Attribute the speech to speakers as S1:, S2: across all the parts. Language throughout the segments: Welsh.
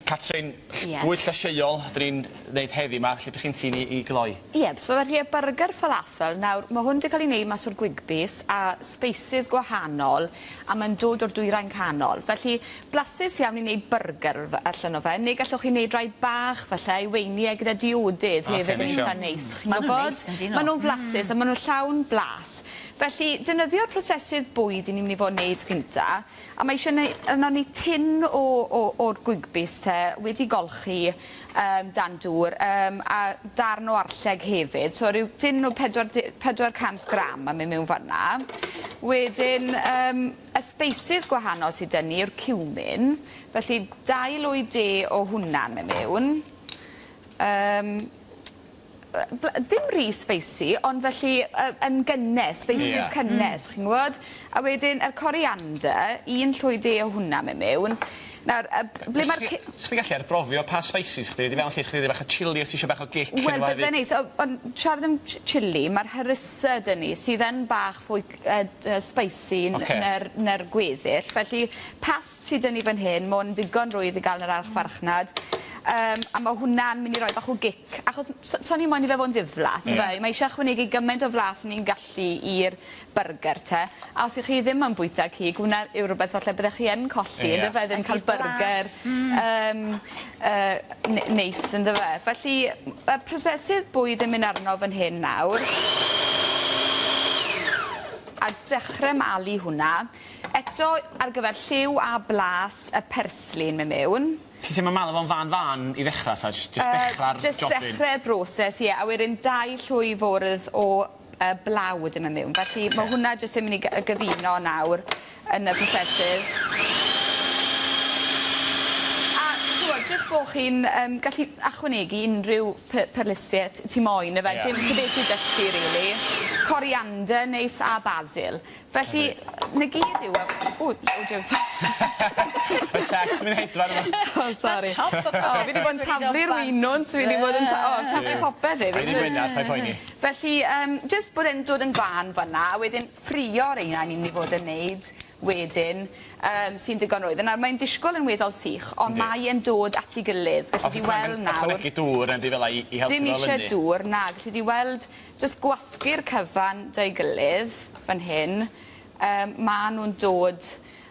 S1: Catrin,
S2: Ie.
S1: bwyd llysieuol 'dyn ni'n neud heddi 'ma, felly be' sgin ti i ni i gloi?
S2: Ie, so felly y byrgyr falafel, nawr ma' hwn 'di ca'l 'i neud mas o'r gwigbys a sbeisys gwahanol a ma'n dod o'r dwyrain canol, felly blasus iawn i neud byrgyr allan o fe, neu gallwch chi neud rai bach falle i weini e gyda diodydd
S1: Oce,
S2: hefyd yn
S1: neis
S2: itha
S1: iawn.
S2: neis, chi'n
S3: Ma' nw'n
S2: gwbod?
S3: neis yndyn nw?
S2: Ma' nw'n flasus a ma' nw'n llawn blas. Felly defnyddio'r prosesydd bwyd 'yn ni myn' i fod neud gynta. A mae eisiau neu- arnon ni tin o o o'r gwigbys te wedi golchi yym dan dŵr yym a darn o arlleg hefyd so ryw tin o pedwar de- 400 gram yn myn' mewn fan 'na. Wedyn yym y sbeisys gwahanol sy 'dyn ni yw'r cumin felly dau lwy de o hwnna'n myn' miwn. Yym. Dim rhy spicy ond felly yy yn gynnes, spices
S1: Ie.
S2: cynnes chi'n gwbod? A wedyn yr coriander, un llwy de o hwnna myn' miwn. Nawr yy ble ma'r ci-
S1: Sa chdi gallu arbrofi o pa spices chdi roid i fewn 'lly os chdi bach o chilli os ti isio bach o gic
S2: Wel
S1: ynddo fo
S2: bydde'n
S1: hefyd.
S2: neis o- ond siarad am chilli ma'r harissa 'dyn ni sydd yn bach fwy yy spicy na'r na'r gweddill felly past sy 'dyn ni fan hyn ma' 'wn digon rwydd i ga'l yn yr archfarchnad yym a ma' hwnna'n myn' i roi bach o gic achos so ni moyn i fe fo' yn ddiflas on'd yfe? Mae isie ychwanegu gyment o flas a ni'n gallu i'r byrgyr te a os 'ych chi ddim yn bwyta cig hwnna yw rwbeth falle byddech chi yn colli on'd yfe ddim ca'l byrgyr yym yy neis on'd yfe? Felly y prosesydd bwyd yn myn' arno fan hyn nawr. A dechre malu hwnna. Eto ar gyfer lliw a blas y persli yn myn' miwn.
S1: Ti teimlo malu fo'n fân fân i ddechra ta js jyst dechra'r jobyn?
S2: Jyst dechre'r broses ie a wedyn dau llwy fwrdd o yy blawd yn myn' miwn felly ma' hwnna jyst yn myn' i gyfuno nawr yn y prosesydd. A ch'mod jyst bo' chi'n yym gallu ychwanegu unrhyw perlysie ti moyn yfe dim ta beth sy 'dy ti rili. Coriander neis a basil. Felly 'na gyd yw e. O o jiw.
S1: Y set yn mynd hedfan yma.
S2: O sori.
S3: Ma'r top y
S2: O fi 'di bod yn taflu'r winwns fi 'di bod yn ta- o taflu popeth heddi.
S1: Paid â gwenar paid poeni.
S2: Felly yym jyst bod e'n dod yn fân fan 'na a wedyn ffrio reina ni'n myn' i fod yn neud wedyn yym sy'n digon rwydd. A nawr mae'n disgwl yn weddol sych on' mae e'n dod at 'i gilydd felly di weld nawr.
S1: Ychwanegu dŵr ne' 'im byd fel 'a i i helpu fo
S2: Dim
S1: lynu?
S2: isie dŵr na gelli di weld Jyst gwasgu'r cyfan 'da'i gilydd fan hyn yym ma' nw'n dod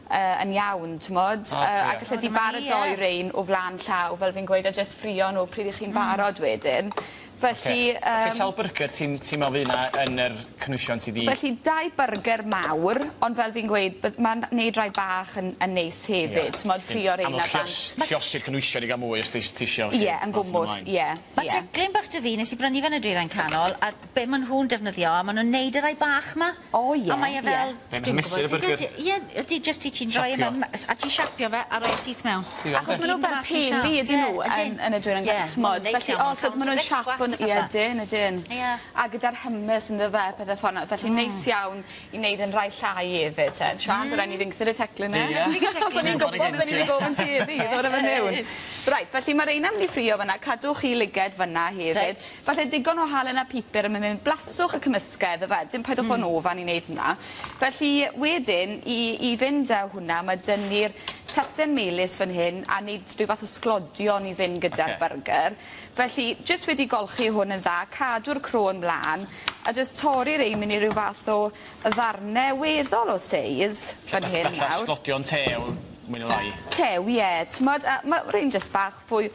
S2: yy yn iawn t'mod?
S1: O ie.
S2: Yy a gallet ti baratoi rein o flan llaw fel fi'n gweud a jyst ffrio n'w pryd 'ych chi'n barod wedyn. Felly yym...
S1: Felly sawl byrgyr ti'n ti'n me'wl fy' 'na yn yr cynwysion ti 'di...
S2: Felly dau byrgyr mawr ond fel fi'n gweud bydd ma'n neud rai bach yn yn neis hefyd t'mod ffrio reina bant.
S1: Lluosi'r cynwysion i ga'l mwy os ti ti isio
S2: Ie yn gwmws ie.
S3: Ma' teclyn bach 'da fi nes i brynu fe yn y Dwyrain Canol a be' ma' nhw'n defnyddio a ma' nw'n neud y rai bach 'ma.
S2: O ie ie.
S3: A mae e fel...
S1: Be' ma' mesur y byrgyr?
S3: Ie ydi jyst i ti'n rhoi e mewn a ti'n siapio fe a roi e syth mewn.
S2: Achos ma' nw fel peli ydyn nw yn yn y Dwyrain Canol t'mod felly o so ma' nw'n siap yn ie ydyn ydyn.
S3: Ie.
S2: A gyda'r hummus ynddo fe pethe ffor 'na felly neis iawn i neud yn rhai llai efyd te. Siân by' rai' ni fynd gyda'r teclyn 'na.
S1: Ie.
S2: Os o'n i'n gwbod bydden i 'di gofyn ti heddi i ddod â fe mewn. Reit felly ma' reina myn' i ffrio fan 'na cadwch chi liged fan 'na hefyd.
S3: Reit.
S2: Falle digon o halen a pupur yn myn' mewn blaswch y cymysgedd yfe dim paidwch fo' yn ofan i neud hwnna. Felly wedyn i i fynd â hwnna ma' 'dyn ni'r tarten melys fan hyn a neud rhyw fath o sglodion i fynd gyda'r byrgyr. Felly jyst wedi golchi hwn yn dda, cadw'r cro'n mlan a jyst torri rein mewn i ryw fath o ddarne weddol o seis fan hyn nawr.
S1: Fatha sglodion tew mwy ne' lai.
S2: Tew ie t'mod a ma' rein jyst bach fwy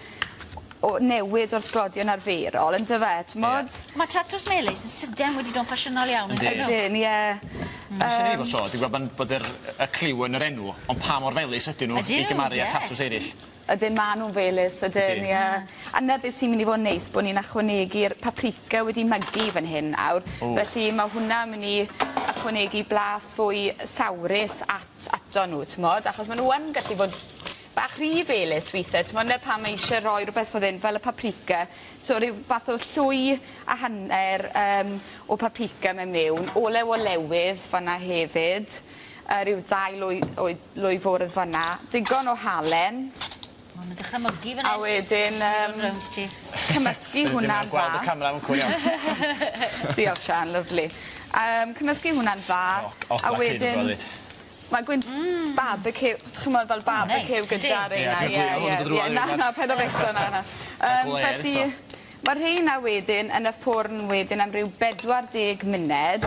S2: o newid o'r sglodion arferol yndyfe t'mod?
S1: Ie.
S3: Ma' tatws melys yn sydyn wedi do' yn ffasiynol iawn yndyn nhw?
S2: Ydyn ie.
S1: Yym. Be' sy'n neud bob tro dwi gweld ma'n bod yr y cliw yn yr enw ond pa mor felys ydyn nhw i gymaru â tatws eryll?
S2: Ydyn ma' nw'n felys ydyn ie. A 'na beth sy'n myn' i fod yn neis bo' ni'n ychwanegu'r paprika wedi mygu fan hyn nawr.
S1: O.
S2: Felly ma' hwnna myn' i ychwanegu blas fwy sawrus at ato nw t'mod achos ma' nw yn gallu fod bach rhy felys withe t'mod 'na pam mae isie roi rwbeth fel 'yn fel y paprika so ryw fath o llwy a hanner yym o paprika myn' miwn, olew olewydd fan 'na hefyd. Yy ryw ddau lwy oe- lwy fwrdd fan 'na. Digon o halen.
S3: O ma'n dechre mygu fan 'yn.
S2: A wedyn yym...
S3: Dod rownd i ti.
S2: ...cymysgu hwnna'n dda.
S1: Gweld y camera ma'cw iawn.
S2: Diolch Siân lyfli. Yym cymysgu hwnna'n dda. A wedyn... Ma' gwynt barbeciw, ch'mod fel barbeciw
S3: neis,
S2: gyda
S3: yndi?
S2: reina.
S1: Ie, dwi'n gwylio hwn yn dod rŵan
S2: Na, na, paid â becso, na, na. Yym
S1: Glêr
S2: felly
S1: eto.
S2: ma' rheina wedyn yn y ffwrn wedyn am ryw 40 munud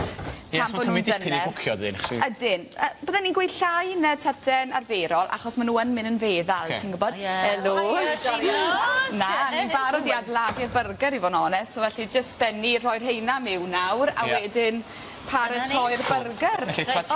S1: Ie,
S2: tan
S1: so
S2: bo'
S1: ma'n
S2: nw'n
S1: cymryd dipyn i
S2: dyner.
S1: gwcio dydyn achos...
S2: Ydyn. Yy bydden ni'n gweud llai na taten arferol achos ma' n'w yn myn' yn feddal,
S1: Ocê.
S2: ti'n gwbod?
S3: Ie.
S2: Helo.
S3: Hiya, Joio.
S2: Na, ni'n barod i adeiladu'r byrgyr i fo' yn onest, so felly jyst benni rhoi rheina miwn nawr a
S1: Ie.
S2: wedyn paratoi'r byrgyr.
S1: Felly t'wod